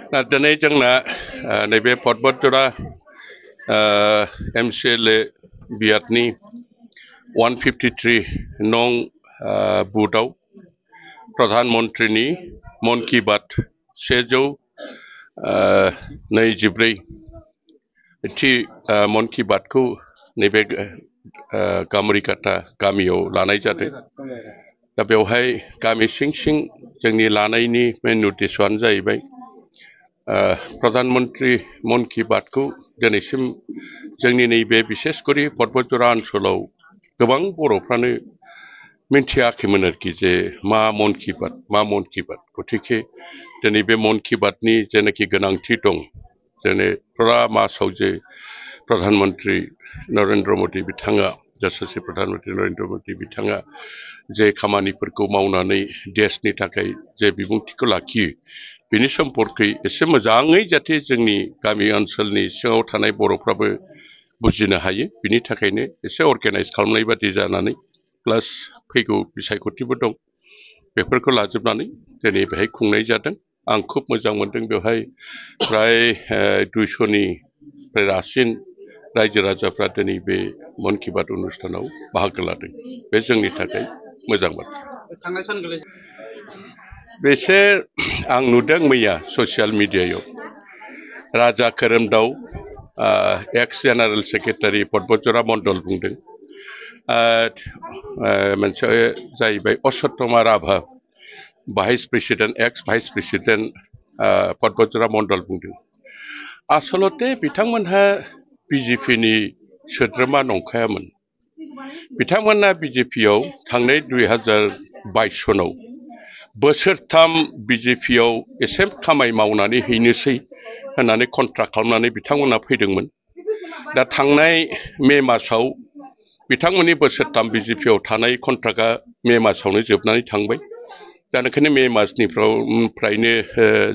दिनै जोंना नैबे पर्बतजरा MCLA बियादनि 153 नं बुथआव प्रधान मन्त्रिनि मन की बात 124 थि मन की बातखौ नैबे गामरिकाटा गामियाव लानाय जादों। दा बेवहाय गामि सिं सिं जोंनि लानायनि मेन उद्देश्यआनो जाहैबाय प्रधानमन्त्री मन की बातखौ दिनैसिम जोंनि नैबे बिसेसकरि पर्बतजरा ओनसोलाव गोबां बर'फ्रानो मिन्थियाखैमोन आरोखि जे मा मन की बात गतिके दिनै बे मन की बातनि जेनाखि गोनांथि दं दिनै फुरा मासाव जे प्रधानमन्त्री नरेन्द्र मोदी बिथाङा यशस्वी प्रधानमन्त्री नरेन्द्र मोदी बिथाङा जे खामानिफोरखौ मावनानै देशनि थाखाय जे बिबुंथिखौ लाखियो बिनि सम्पर्कै एसे मोजाङै जाहाथे जोंनि गामि ओनसोलनि सिङाव थानाय बर'फ्राबो बुजिनो हायो बिनि थाखायनो एसे अर्गानाइज खालामनाय बादि जानानै प्लास फैगौ बिसायख'थिबो दं बेफोरखौ लाजोबनानै दिनै बेहाय खुंनाय जादों। आं खुब मोजां मोनदों बेवहाय फ्राय 200निफ्राय रासिन रायजो राजाफ्रा दिनै बे मन की बात अनुष्ठानाव बाहागो लादों बे जोंनि थाखाय मोजां बाथ्रा। बेसे आं नुदों मैया ससियेल मिडियायाव राजा खोरोमदाव एक्स जेनेरेल सेक्रेटारि पर्बतजरा मण्डल बुंदों मोनसे जाहैबाय अश्वत्थमा राभा एक्स भाइस प्रेसिडेन्ट पर्बतजरा मण्डल बुंदों आसलते बिथांमोनहा BJPनि सोद्रोमा नंखायामोन। बिथांमोना BJPआव थांनाय 2022 सनाव बोसोरथाम BJPआव एसे खामाय मावनानै हैनोसै होननानै कन्ट्राक्ट खालामनानै बिथांमोना फैदोंमोन। दा थांनाय मे मासाव बिथांमोननि बोसोरथाम BJPआव थानाय कन्ट्राक्टआ मे मासावनो जोबनानै थांबाय। दा ओंखायनो मे मासनिफ्रायनो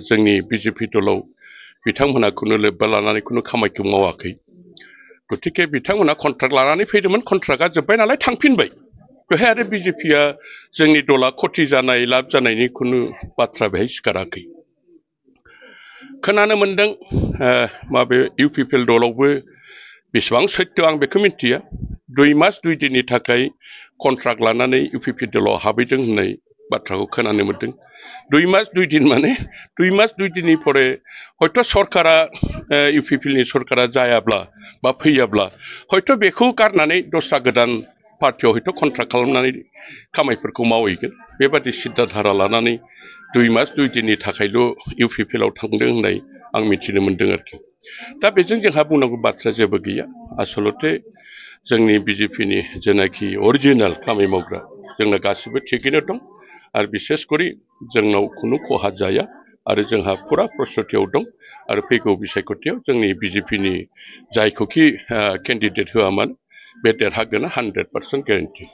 जोंनि BJP दलाव बिथांमोना खुनु लोब्बा लानानै खुनु खामानिखौ मावाखै। गतिके बिथांमोना कन्ट्राक्ट लानानै फैदोंमोन कन्ट्राक्टआ जोब्बाय नालाय थांफिनबाय। बेहाय आरो BJPआ जोंनि दला खति जानाय लाब जानायनि खुनु बाथ्रा बेहाय सिखाराखै। खोनानो मोनदों माबे UPPL दलावबो बेसेबां सैथो आं बेखौ मिन्थिया 2 मास 2 दिननि थाखाय कन्ट्राक्ट लानानै UPPL दलाव हाबैदों होननाय बाथ्राखौ खोनानो मोनदों। 2 मास 2 दिन माने 2 मास 2 दिननि परे हयथ' सरकारा UPPLनि सरकारा जायाब्ला बा फैयाब्ला हयथ' बेखौ गारनानै दस्रा गोदान पार्टियाव हयथ' कन्ट्राक्ट खालामनानै खामानिफोरखौ मावहैगोन बेबादि सिद्दा धारा लानानै 2 मास 2 दिननि थाखायल' UPPLआव थांदों होननाय आं मिथिनो मोनदों आरोखि। दा बेजों जोंहा बुंनांगौ बाथ्रा जेबो गैया आसलते जोंनि BJPनि जेनाखि अरिजिनेल खामानि मावग्रा जोंना गासिबो थिगैनो दं आरो बिसेसकरि जोंनाव खुनु खहा जाया आरो जोंहा फुरा प्रस्तुतियाव दं आरो फैगौ बिसायख'थियाव जोंनि BJPनि जायखौखि केन्डिडेट होआ मानो बे देरहागोना 100% गेरेन्टि।